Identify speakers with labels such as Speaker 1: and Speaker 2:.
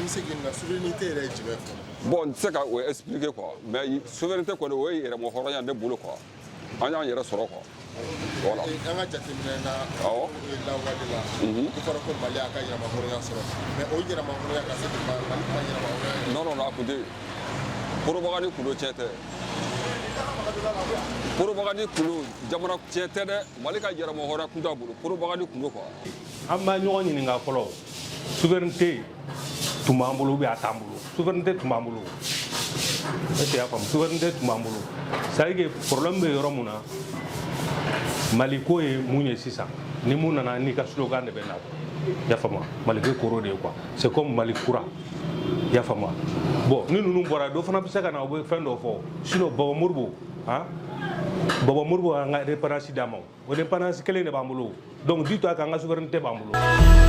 Speaker 1: N bɛ se k'i ɲininka, souveraineté yɛrɛ ye jumɛn fɔlɔ?
Speaker 2: Bon, n tɛ se ka o expliquer quoi, mais souveraineté kɔni, o ye yɛrɛmahɔrɔnya ne bolo quoi. An y'an yɛrɛ sɔrɔ quoi, voilà.
Speaker 1: An ka jateminɛ na, lawale la, i fɔra ko Mali y'a ka yɛrɛmahɔrɔnya sɔrɔ, mais o yɛrɛmahɔrɔnya ka se Mali ma yɛrɛmahɔrɔnya?
Speaker 2: Non, non, non, a kun tɛ yen. Propagande kun don, tiɲɛ tɛ. Propagande kun don, jamana tiɲɛ tɛ dɛ. Mali ka yɛrɛmahɔrɔnya kun t'a bolo, propagande kun don quoi.
Speaker 3: An b'a ɲɔgɔn ɲininka fɔlɔ, souveraineté tun b'an bolo ou bien a t'an bolo? Souveraineté tun b'an bolo, est ce que i y'a faamu? Souveraineté tun b'an bolo, c'est à dire que problème bɛ yɔrɔ mun na, Mali ko ye mun ye sisan, ni mun nana n'i ka slogan de bɛ na quoi, i y'a faamu? Mali ko koro de ye quoi, c'est comme Mali kura, i y'a faamu? Bon, ni ninnu bɔra, dɔ fana bɛ se ka na, u bɛ fɛn dɔ fɔ. Sinon Baba Modibo, han, Baba Modibo y'an ka indépendance d'a ma, o indépendance kelen de b'an bolo. Donc dis-toi k'an ka souveraineté b'an bolo.